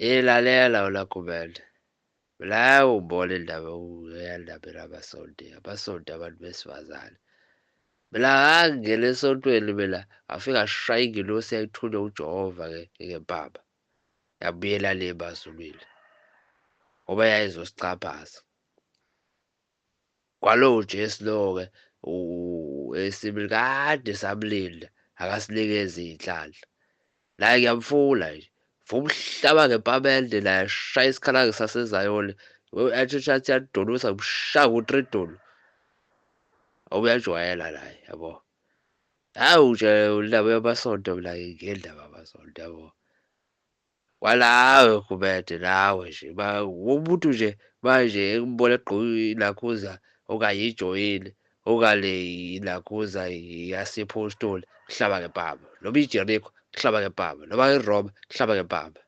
Ilalela uLaGumede. La ubona indaba uyandaba amasonto, amasonto abantu besifazane. Mina ngangingena esontweni mina ngafika ngashaya ingelosi eyayithunywe uJehova-ke ngempama. Yabuyela le emazulwini ngoba yayizosicaphaza. Kwalowo Jesu lowo-ke esibili kade samlinda akasinikezi iy'nhlanhla. Naye ngiyamfuna nje. Vumhlaba ngempamende naye shaya isikhalange sasezayoni. Athi athi yadulusa ngimshaya ngo-three dulu. Ubuyajwayela naye yabo. Hawu nje indaba yamasonto mina ngendaba yamasonto yabo. Kwalawe Gumede nawe nje umuntu nje manje ekumbona egqoke ilakhuza okanye ijoyini okanye ilakhuza yasephostoli kuhlaba ngempama noma iJeriko kuhlaba ngempama noma iRoma kuhlaba ngempama.